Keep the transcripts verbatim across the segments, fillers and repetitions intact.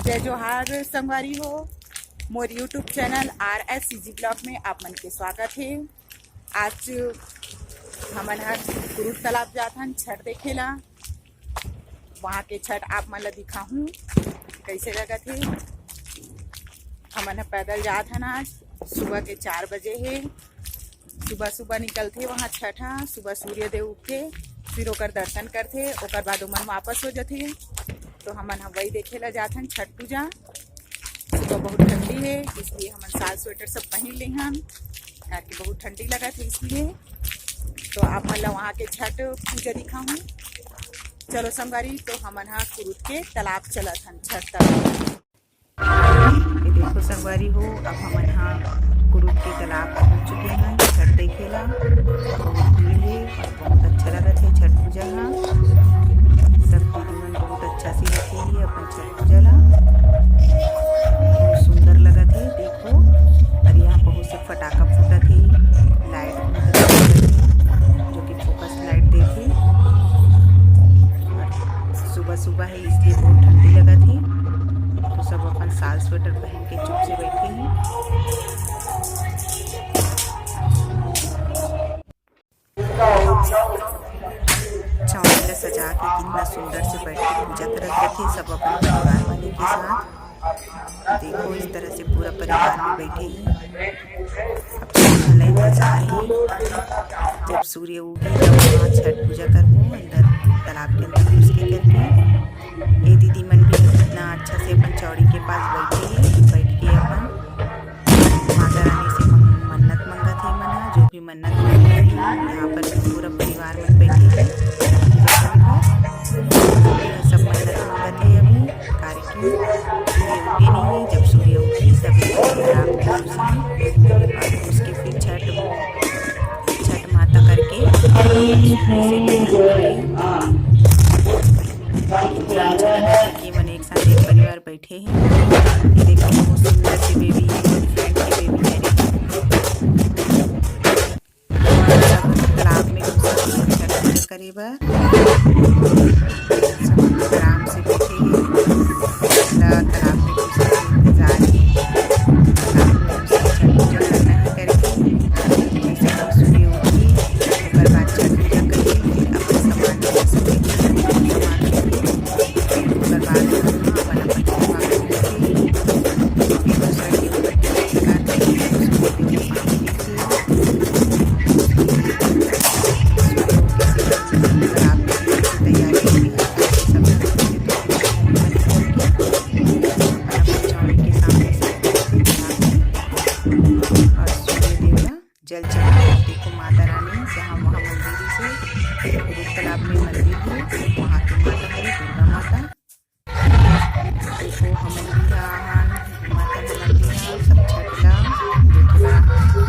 जय जोहार संगवारी हो, मोर YouTube channel R S C G blog में आप मन के स्वागत हे। आज हमन ह कुरूद तालाब जात हन छठ देखे ला। वहाँ के छठ आप मन ला दिखाहूँ, कैसे लगत हे। हमन ह पैदल जात हन। आज सुबह के चार बजे हे। सुबह सुबह निकलथे वहाँ छठ ह। सुबह सूर्य देव उगथे, फिर ओकर दर्शन करथे, ओकर बाद ओमन वापस हो जथे। तो हमन ह वही देखे ला जात हन छठ पूजा। सुबह बहुत ठंडी हे, इसलिए हमन साल स्वेटर सब पहिन ले हन, काहे कि बहुत ठंडी लगत हे इसलिए। तो आप मन ला वहाँ के छठ पूजा दिखाहूँ। चलो संगवारी, तो हमन ह कुरूद के तालाब चलत हन, छठ तालाब। ये देखो संगवारी हो, अब हमन ह कुरूद के तालाब पहुँच चुके हन छठ देखे ला। बहुत भीड़ हे, बहुत अच्छा लगत हे छठ पूजा ह। सब दीदी मन बहुत अच्छा से रखे हे अपन छठ पूजा ला। बहुत सुंदर लगत हे, देखो। और यहाँ बहुत से फटाका फूटत हे, लाइट बहुत अच्छा लगत हे, जो कि फोकस लाइट देथे। और सुबह सुबह हे, इसलिए बहुत ठंडी लगत हे। तो सब अपन साल स्वेटर पहन के चुप से बैठे हे। चौड़ी ला सजा के कितना सुंदर से बैठ के पूजा करत रथे सब अपन परिवार वाले के साथ। देखो, इस तरह से पूरा परिवार में बैठे हे। अब तो झूले इंतजार हे, जब सूर्य उगी तब वहाँ छठ पूजा करबो अंदर, तालाब के अंदर घुस के करके। ये दीदी मन भी कितना अच्छा से अपन चौड़ी के पास बैठे हे, बैठ के अपन माता रानी से मन-, मन्नत मंगत हे मन ह, जो भी मन्नत मंगत हे। यहाँ पर भी पूरा परिवार मन बैठे हे। सब मन्नत मंगत हे अभी, काहे कि सूर्य उगे नहीं हे। जब सूर्य उगे तब ये तालाब में घुसही। और उसके फिर छठ, छठ माता करके ये मन एक साथ एक परिवार बैठे हे। ये देखो, बहुत सुंदर सी बेबी हे, फ्रेंड की बेबी हे। सब तालाब में घुसत हे छठ पूजा करे बर। सब आराम से बैठे हे। पूरा तालाब में घुसत हे, इंतजार हे। तालाब में घुसत छठ पूजा करना हे करके। जैसे ही सूर्य उठी, ओकर बाद छठ पूजा करके फिर अपन सामान लेके सब सामान लेके फिर ओकर बाद हम अपन अपन सामान लेके फिर दूसरा के ऊपर टीका लगाते हैं, उसको देते पानी देते हैं। सूर्य उगते से अगर आप तैयारी में भी हैं, तो सब लोग अपन अपन चौड़ी के सामने से और सूर्य देव ला जल चढ़ाना। देखो माता रानी, जहाँ वहाँ मंदिर से, कुरूद तालाब में मंदिर है, वहाँ की माता है दुर्गा माता। देखो हमन भी यहाँ माता के मंदिर है, सब छठ ला देखे बर आए हैं।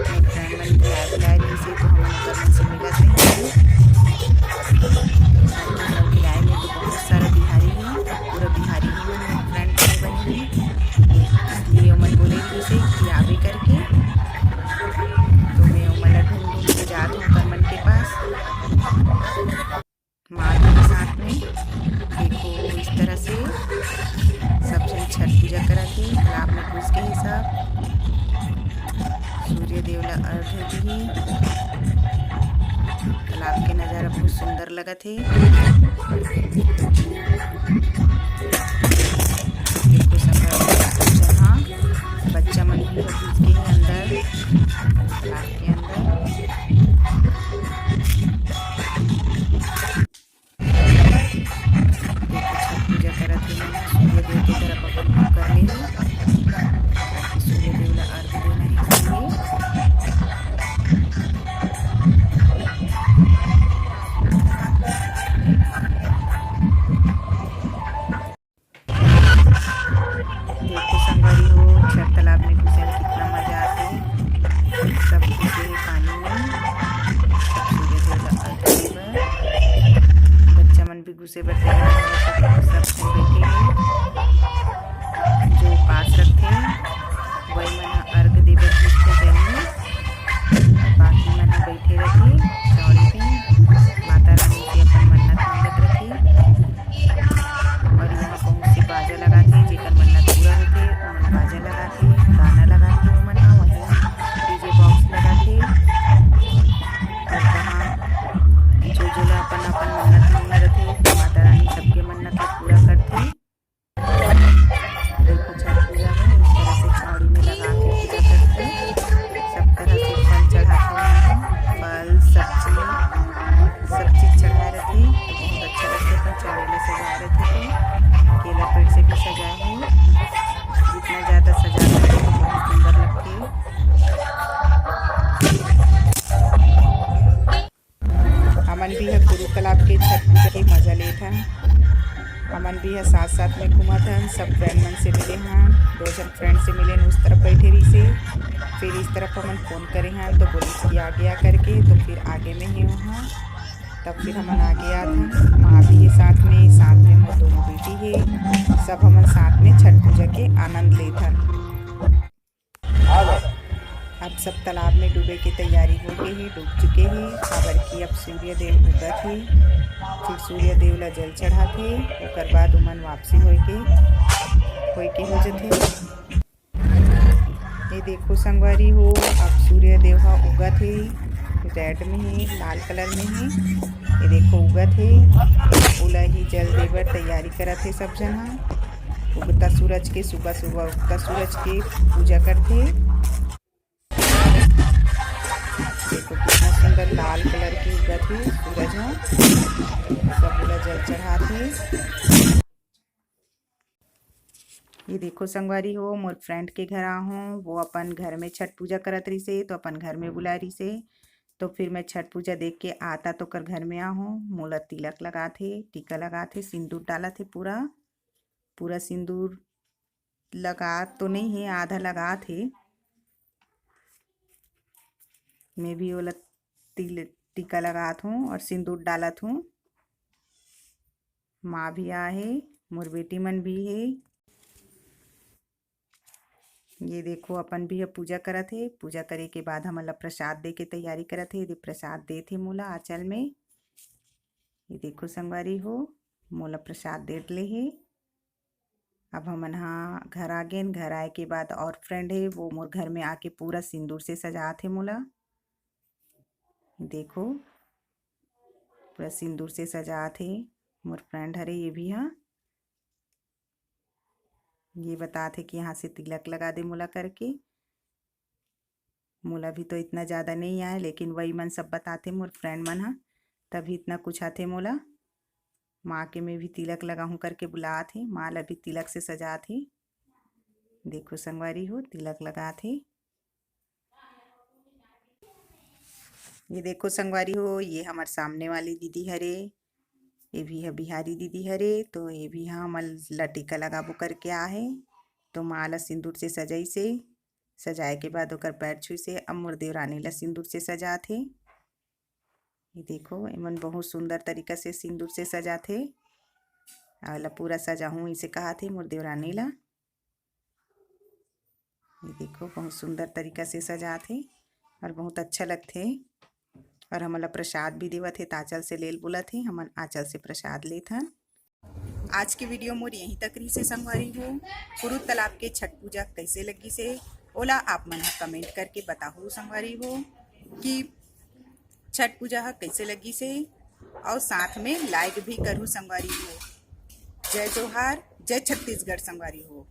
मेरे फ्रेंड मन बुलाए बुलाए रही से, तो हमन ओकर मन से मिलत रही। साथ में सब बुलाए में तो बहुत सारा बिहारी है, पूरा बिहारी ही फ्रेंड बनी है, इसलिए ओमन बोले रही से कि आवे करके। तो मैं ओमन ला ढूंढ ढूंढ के जात हूँ ओकर मन के पास। माँ के साथ में देखो, इस तरह से सब झन छठ पूजा करत हे। तालाब में घुस गए हे सब। सूर्य देव ला अर्घ दिही। तालाब के नजारा बहुत सुंदर लगत हे। देखो संगवारी, जहाँ बच्चा मन भी घुस गए हे अंदर, तालाब के अंदर। देखो, छठ पूजा करत हे, सूर्य देव के तरफ अपन मुंह कर ले हे, ताकि सूर्य देव ला अर्घ देना हे इसलिए। देखो संगवारी हो, छठ तालाब में घुसे में कितना मजा आथे। सब घुसे हे पानी में, सब सूर्य देव ला अर्घ दे बर। बच्चा मन भी घुसे बर तैयार हे, सब झन बैठे हे। जो उपास रखथे, वही मन ह अर्घ दे बर घुसथे जल में। बाकी मन ह बैठे रथे चौड़ी पे, माता रानी से अपन मन्नत मांगत रथे। और यहाँ बहुत से बाजा लगाथे, जेकर भी है, साथ साथ में घूमत हन, सब फ्रेंड मन से मिले हन। दो झन फ्रेंड से मिले न, उस तरफ बैठे रहिसे। फिर इस तरफ हमन फोन करे हन तो बोलिस कि आगे आ करके, तो फिर आगे में हे वहाँ। तब फिर हमन आगे आत हन, माँ भी हे साथ में, साथ में मोर दोनों बेटी हे। सब हमन साथ में छठ पूजा के आनंद लेत हन। अब सब तालाब में डूबे के तैयारी हो गए हे, डूब चुके हे, काबर कि अब सूर्य देव उगत हे। फिर सूर्य देव ला जल चढ़ाथे, ओकर बाद उमन वापसी होए के, होए के हो जथे। ये देखो संगवारी हो, अब सूर्य देव ह उगत हे, रेड में हे, लाल कलर में हे। ये देखो उगत हे, ओला ही जल देबर तैयारी करत हे सब झन ह। उगता सूरज के, सुबह सुबह उगता सूरज के पूजा करथे। देखो कितना सुंदर लाल कलर के उगत हे सूरज ह। सब ओला जल चढ़ाथे। ये देखो संगवारी हो, मोर फ्रेंड के घर आहूँ, वो अपन घर में छठ पूजा करत रहिसे, तो अपन घर में बुलाए रहिसे। तो फिर मैं छठ पूजा देख के आता तो ओकर घर में आहूँ। मोला तिलक लगात हे, टीका लगात हे, सिंदूर डालत हे, पूरा पूरा सिंदूर लगात तो नहीं हे, आधा लगात हे। मैं भी ओला तिल टीका लगात हूँ और सिंदूर डालत हूँ। माँ भी आ हे, मोर बेटी मन भी हे। ये देखो अपन भी ह पूजा करत हे। पूजा करे के बाद हमन ला प्रसाद दे के तैयारी करत हे। ये दे प्रसाद देत हे मोला आंचल में। ये देखो संगवारी हो, मोला प्रसाद दे ले हे। अब हमन हा घर आ गेन। घर आए के बाद और फ्रेंड हे, वो मोर घर में आके पूरा सिंदूर से सजात हे मोला। देखो पूरा सिंदूर से सजात हे मोर फ्रेंड हरे। ये भी हा ये बतात हे कि यहाँ से तिलक लगा दे मोला करके। मोला भी तो इतना ज़्यादा नहीं आए, लेकिन वही मन सब बताथे मोर फ्रेंड मन ह, तभी इतना कुछ आथे मोला। माँ के मैं भी तिलक लगाहूँ करके बुलात हे, माँ ला भी तिलक से सजात हे। देखो संगवारी हो, तिलक लगात हे। ये देखो संगवारी हो, ये हमर सामने वाली दीदी हरे, ये भी ह बिहारी दीदी हरे, तो ये भी ह हमन ला टीका लगाबो करके आहे। तो माँ ला सिंदूर से सजाइसे, सजाए के बाद ओकर पैर छुइसे। अब मोर देवरानी ला सिंदूर से सजात हे। ये देखो, एमन बहुत सुंदर तरीका से सिंदूर से सजात हे। अउ ला पूरा सजाहूँ, इसे कहात हे मोर देवरानी ला। ये देखो, बहुत सुंदर तरीका से सजात हे और बहुत अच्छा लगथे। और हमन ला प्रसाद भी देवत हे, त आंचल से लेल बोलत हे, हमन आंचल से प्रसाद लेत हन। आज के वीडियो मोर यहीं तक रहिसे संगवारी हो। कुरुद तालाब के छठ पूजा कैसे लगिसे, ओला आप मन ह कमेंट करके बताहू संगवारी हो कि छठ पूजा ह कैसे लगिसे, और साथ में लाइक भी करहू संगवारी हो। जय जोहार, जय छत्तीसगढ़ संगवारी हो।